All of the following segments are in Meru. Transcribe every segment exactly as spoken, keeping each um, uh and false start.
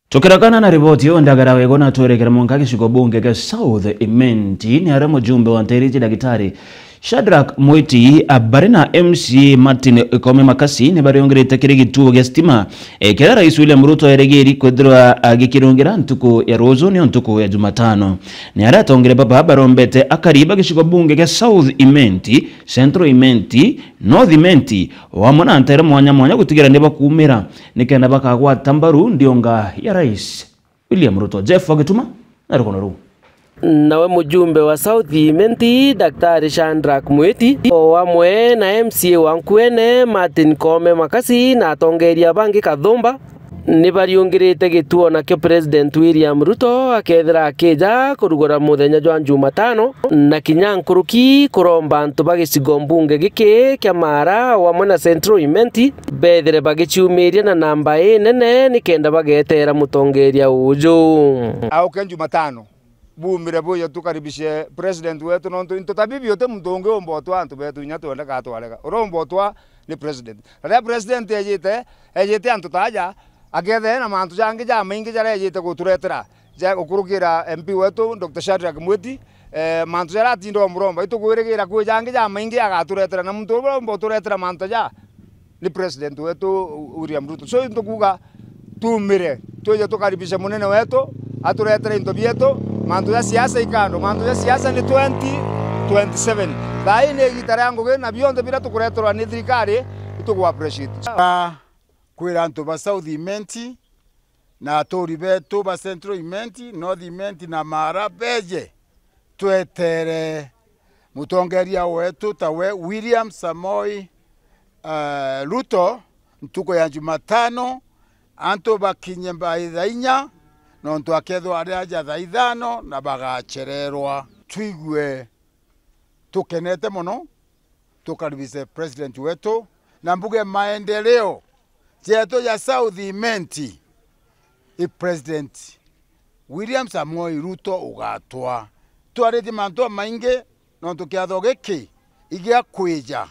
Tukirakana na riboti iyo, ndagara wego na twerekera mwanka gicigo bunge kia South Imenti, ni aria mujumbe wa Nteriti Dagitari Shadrack Mwiti, a, bari na M C A Martin Koome Makasi ni bariungirite kiri gituo gia stima, e, kiria Rais William Ruto erigiri kwithirwa agikirungira ntuku ya ruju, niyo ntuku ya Jumatano. Ni aria atongere baba barombete akari ba gicigo bunge gia South Imenti, Central Imenti, North Imenti, o amwe na ntere mwanya mwanya gutigira ni bakuumira nikenda bakagwata mbaru ndionga ya Rais William Ruto. Jeff Wagituma na rukono ruu. Nawe mujumbe wa South Imenti, Daktari Shadrack Mwiti, o amwe na M C A wa Nkuene, Martin Koome Makasi, na atongeria bangi kathumba, ni bariungirite gituo nakio President William Ruto akethira akija kurugura muthenya jwa Jumatano, na kinya nkuruki kuromba antu ba gicigo mbunge giki kia Maara o amwe na Central Imenti bethire bagiciumiria na namba inene nikenda bagetera mutongeria uju. Auke Jumatano, bumire buja tukaribishe president wetu, nontu into ta bibi uti muntu ungi umba utwa antu betu, inya twende ka twarega. Uria umba utwa ni president. Na riria president ejite, ejite antu ta aja, akethira ena mantu jangi jamaingi jaria ejite guturetera, ja gukurukira M P wetu, Doctor Shadrack Mwiti, eh, mantu jaria atinda umuromba, itugwirigira kwi jangi jamaingi agaturetera, na muntu uria umba uturetera mantu ja ni president wetu William Ruto. So, ntukuga tumire, twije tukaribishe munene wetu, aturetere into bietu, mantu ja siasa ikando, mantu ja siasa ni twenty twenty-seven. Thaa ii ni igita ria ngugi, na bionthe biria tukureterwa ni thirikari, itugu appreciate. Ah, kwira antu ba South Imenti, na aturi betu ba Central Imenti, North Imenti na Maara beje twetere mutongeria wetu tawe William Samoei, eh, Ruto ntuku ya Jumatano, antu bakinye by thaa inya, nontu akethwa ari aja thaa ithano na bagachererwa. Twigue tukenete mono, tukaribishe president wetu, na mbuge maendeleo jetu ja South Imenti, i President William Samoei Ruto ugatwa. Twaritie mantu jamaingi, nontu kiatho giki igia kwija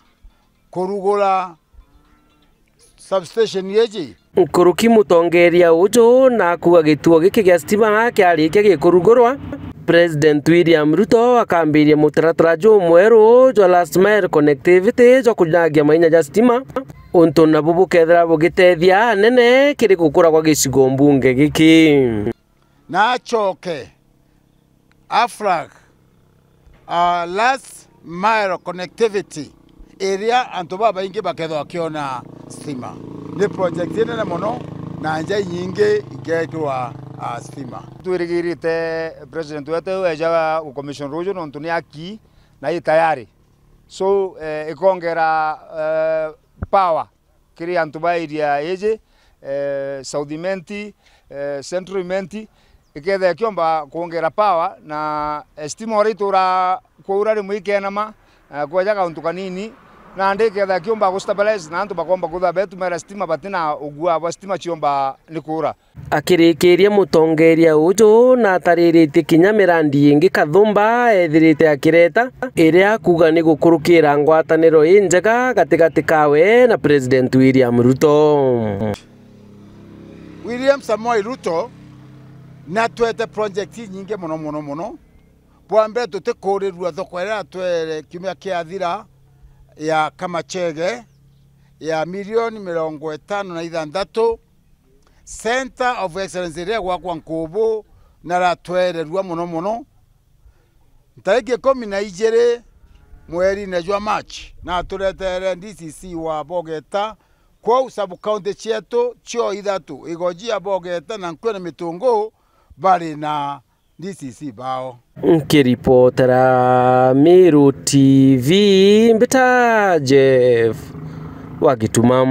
kurugura substation iji. Nkuruki mutongeria uju na akuga gituo giki gia stima kiarikia gikurugurwa, President William Ruto akambiria mutaratara jumweru jwa last mile connectivity jwa kunyagia mainya ja stima, untu nabu bukethira bugitethia anene kiri gukura kwa gicigo mbunge giki. Na acoke aflag, uh, last mile connectivity, iria antu babaingi bakethwa bakiona stima. Ni project inene mono, na nja inyingi igekirwa, uh, stima. Twirigirite president wetu eja gu commission ruju, nontu ni aki na i tayari. So, eh, ikongera, eh, power kiri antu ba area iji, eh, South Imenti, eh, Central Imenti, ikethira ikiomba kwongera power, na, eh, stima uria itura kwaura rimwe ikenama, eh, kweja kauntu kanini, nandi ikethira ikiomba gu stabilize, na antu bakomba kwithirwa betumira stima batina ugua bwa stima ciomba ni kuura. Akirikiria, mutongeria uju na atariritie kinya mirandi ingi kathumba ethirite akireta, iria akuga ni gukurukira ngwataniro injega gatigati kawe na President William Ruto. William Samoei Ruto natwete project inyingi mono, mono, mono. Bwa mbere, tutikuurirua thoko iria atwere kiumia kiathira ya Kamachege ya milioni mirongo itano na ithanthatu, Center of Excellence iria igwakwa Nkubu, na ratwererua mono mono. Ntariki ikumi na ijiri mweriine jwa March, na aturetere D C C wa Bogeta, kwou sub county cietu cio ithatu, Igoji ya Bogeta na Nkuene Mitungu, bari na D C C bao. Nkiripotera Meru T V, mbita Jeff wa Gituma.